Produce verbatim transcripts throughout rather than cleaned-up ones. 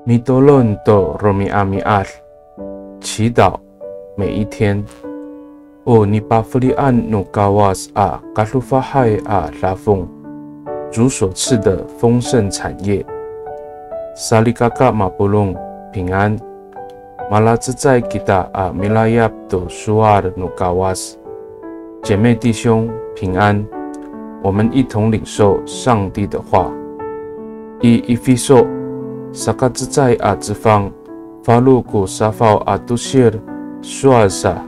Mitolon to romi'ami'ad, 祈祷每一天。O nipafelian no Kawas a kadofahay a dafong, 主所赐的丰盛产业。Salikaka mapolong, 平安。Malacecay kita a milayap to sowal no Kawas. 姐妹弟兄平安，我们一同领受上帝的话。I Efiso, sakacecay a cefang, falo ko safaw a tosil, sowal sa.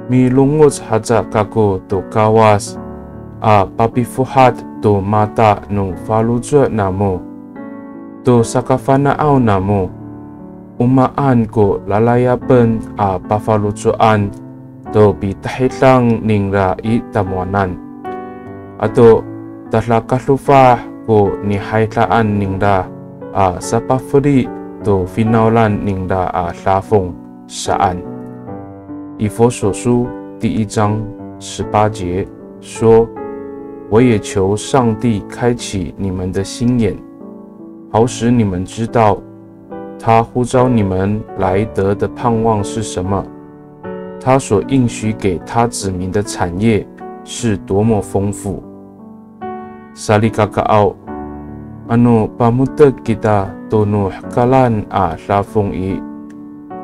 Milongoc haca kako to Kawas a papifohat to mata no faloco' namo, to sakafana'aw namo, o maan ko lalayapen a pafaloco'an to pitahidang ningra i tamowanan. Ato tadakadofah ko nihaydaan ningra a sapafeli to finawlan ningra a dafong saan. 以弗所书第一章十八节说，我也求上帝开启你们的心眼，好使你们知道他呼召你们来得的盼望是什么，他所应许给他子民的产业是多么丰富。Salikakaaw, ano pamotek kita to no hekalan a dafong i,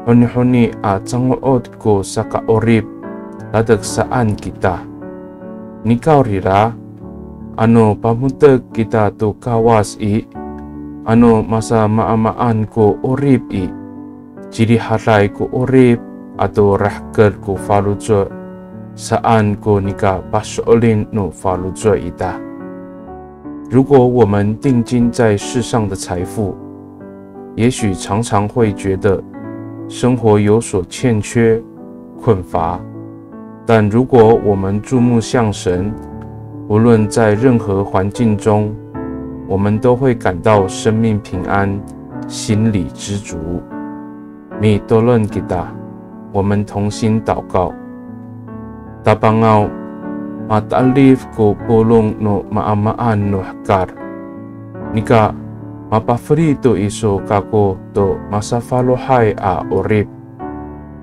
honihoni a cango'ot ko saka'orip, latek saan kita. Nikawrira, ano pamotek kita to Kawas i, ano masamaamaan ko 'orip i, cirihaday ko 'orip ato rahker ko faloco', saan ko nika paso'elin no faloco' ita. 如果我们定睛在世上的财富，也许常常会觉得生活有所欠缺、困乏。但如果我们注目向神，无论在任何环境中，我们都会感到生命平安，心里知足。Mitolon kita, 我们同心祷告。Tapangaw, matalif ko polong no maamaan no hekal. Nika, mapafeli to iso kako to masafalohay a 'orip,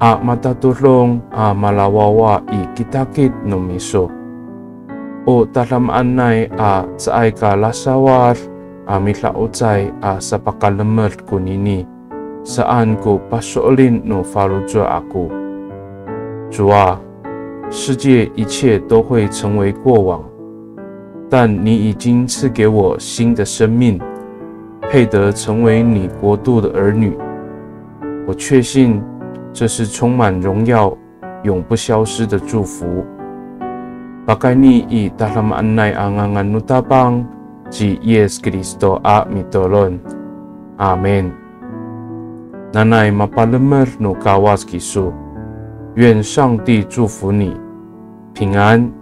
a matatodong a malawawa i kitakit no miso. O tadamaanay a caay ka lasawad a mida'ocay a sapakalemed konini, saan ko paso'elin no faloco' ako. 主啊，世界一切都会成为过往，但你已经赐给我新的生命，配得成为你国度的儿女。我确信这是充满荣耀、永不消失的祝福。Pakayni i tadamaanay a ngangan no Tapang ci Yis Kristo a mitolon. Amin. Nanay mapalemed no Kawas kiso. 愿上帝祝福你，平安。